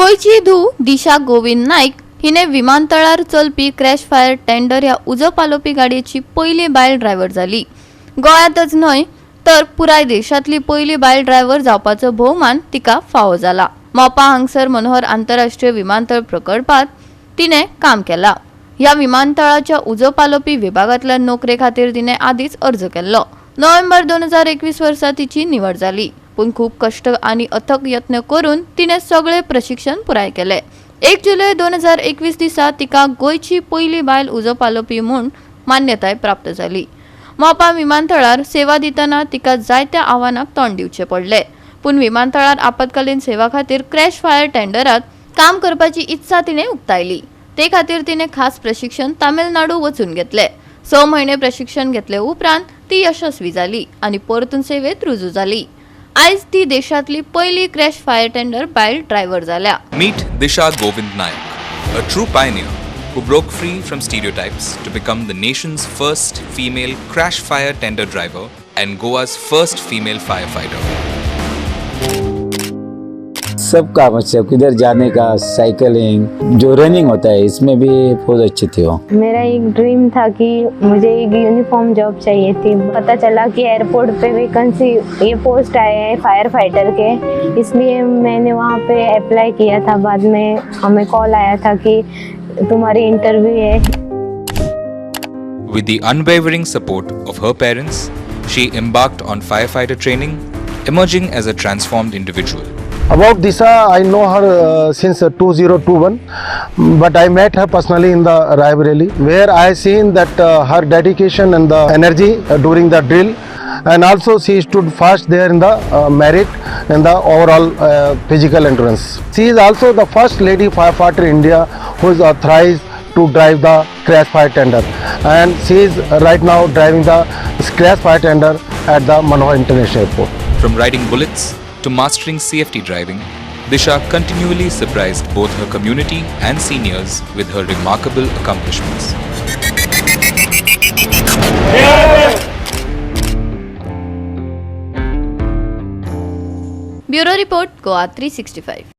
गोंयची धूव दिशा गोविंद नाईक हिणे विमानतळार चलपी क्रॅश फायर टेंडर ह्या उजो पालोवपी गाडयेची पयली बायल ड्रायव्हर जाली. गोंयांतच न्हय तर पुराय देशांतली पयली बायल ड्रायव्हर जावपाचो भोवमान तिका फावो जाला. मोपा हांगसर मनोहर आंतरराष्ट्रीय विमानतळ प्रकल्पात तिणे काम केलां. ह्या विमानतळाच्या उजो पालोवपी विभागांतल्या नोकरे खातीर तिणे आदींच अर्ज केल्लो. नोव्हेंबर 2021 वर्सा तिची निवड जाली. पूण खूब कश्ट आनी अथक यत्न करून तिणे सगळे प्रशिक्षण पुराय केले. 1 जुलय 2021 दिसा तिका गोंयची पयली बायल उजो पालोवपी म्हूण मान्यताय प्राप्त जाली. मोपा विमानतळार सेवा दितना तिका जायत्या आव्हानांक तोंड दिवचें पडलें. पूण विमानतळार आपत्कालीन सेवा खातीर क्रॅश फायर टेंडरात काम करपाची इत्सा तिणे उक्तायली. ते खातीर तिणे खास प्रशिक्षण तामिळनाडू वचून घेतले. 6 म्हयने प्रशिक्षण घेतले उपरांत ती यशस्वी जाली आनी परतून सेवेत रुजू जाली. आयज ती देशांतली पयली क्रॅश फायर टेंडर बायल ड्रायव्हर जाल्या. Meet Disha Govind Naik, a true pioneer who broke free from stereotypes to become the nation's first female crash fire tender driver and Goa's first female firefighter. सब काम अच्छा, किधर जाने का, cycling, जो running होता है, इसमें भी बहुत अच्छी थी वो. मेरा एक ड्रीम था कि मुझे एक यूनिफॉर्म जॉब चाहिए थी. पता चला कि एयरपोर्ट पे वैकेंसी, ये पोस्ट आए हैं फायर फाइटर के, इसलिए मैंने वहाँ पे अप्लाई किया था. बाद में हमें कॉल आया था कि तुम्हारी इंटरव्यू है. With the unwavering support of her parents, she embarked on firefighter training, emerging as a transformed individual. About Disha, I know her since 2021, but I met her personally in the Raebareli, where I seen that her dedication and the energy during the drill, and also she stood first there in the merit in the overall physical endurance. She is also the first lady firefighter in India who is authorized to drive the crash fire tender, and she is right now driving the crash fire tender at the Manohar International Airport. From riding bullets to mastering CFT driving, Disha continually surprised both her community and seniors with her remarkable accomplishments. Bureau report, Goa 365.